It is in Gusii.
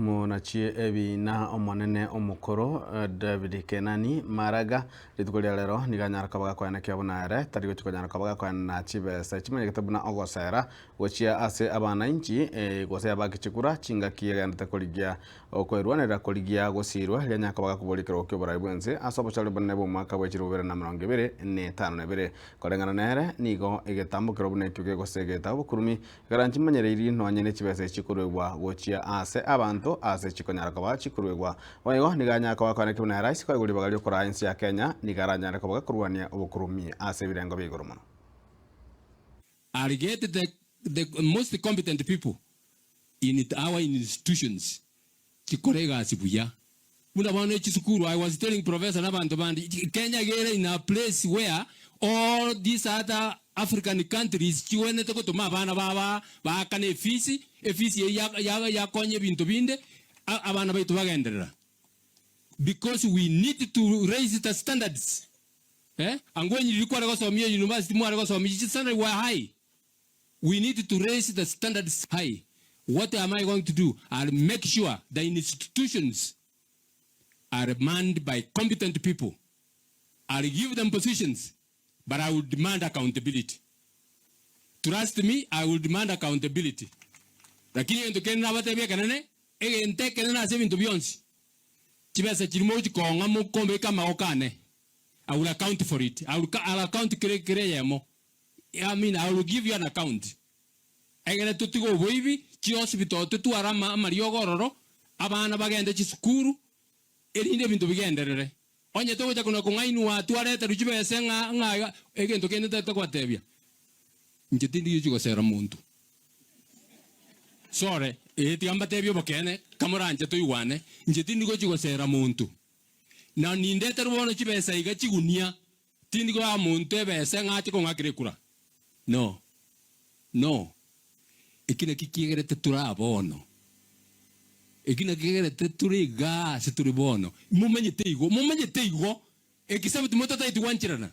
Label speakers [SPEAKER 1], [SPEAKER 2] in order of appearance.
[SPEAKER 1] Monachie ebiina Omonene omokoro David Kenani Maraga rituko ria rero nigo anyara koba gakoenekia buna ere tari gochia konyara koba gakoenana chibesa chimanyegete buna ogosera gochia ase abanainchi gose abaki chikura chingaki egenderete korigia okwerwanerera korigia gosirwa riria anyare koba gakoboria ekerogo kioborai bwense ase obochori obonene bw'omwaka bwe chilifu bibere na emerongo ebere na etano na ebere. Koreng'ana nere nigo egetambokero buna ekio gegosegeta obokurumi Ekero nchimanyereirie nonye ne chibesa echi chikoruegwa gochia aase abanto aase chikonyara koba chikoruegwa. Boigo nigo anyare koba akoanekire buna ere ase koegwa ribaga riokoraa ense ya Kenya, nigo aranyare koba gakorwania obokurumi ase ebirengo bia igoro mono.
[SPEAKER 2] I'll get the the most competent people in our institutions chikore egasi buya. Buna bono echisukuru, I was telling Professor na abanto bande, Kenya iga ere in a place where all these other African countries chigwenerete gotoma abana babo aa baakane efees, efees eyio yakonya ebinto binde, abana baito bagenderera. Because we need to raise the standards. Eh, angwe riria kware gosomia university mware gosomia chistandards were high. We need to raise the standards high, what am I going to do, I'll make sure the institutions are manned by competent people, I'll give them positions but I will demand accountability, trust me I will demand accountability. Lakini egento kende nabatebie ekenene, egento ekenene ase ebinto bionsi, chibesa chiria mogochi kong'a mokombeka amagoko ane, I will account for it, I will I'll account kera kera eyemo. I mean I will give you an account egere totige oboibi, chihospital totware ama amariogo ororo, abana bagende chisukuru, erinde ebinto bigenderere. Onye togocha kona kong'ainwa twareterwe chibese ng'a ng'a iga, egento kende ntagete kobatebia, inche tindi gochia gosera monto. Sore, ee tiga mbatebie obokeene, kamoranche toigwane, inche tindi gochia gosera monto. Na nindeterwe bono chibesa iga chigunia, Tindi koa monto ebesa ng'a ache kong'akera ekura. No. No. Eki nakio kiegerete tore aa bono. Eki nakio kegerete tore igaa ase tore bono. Momanyete igo, momanyete igo, except motatageti gwancherana.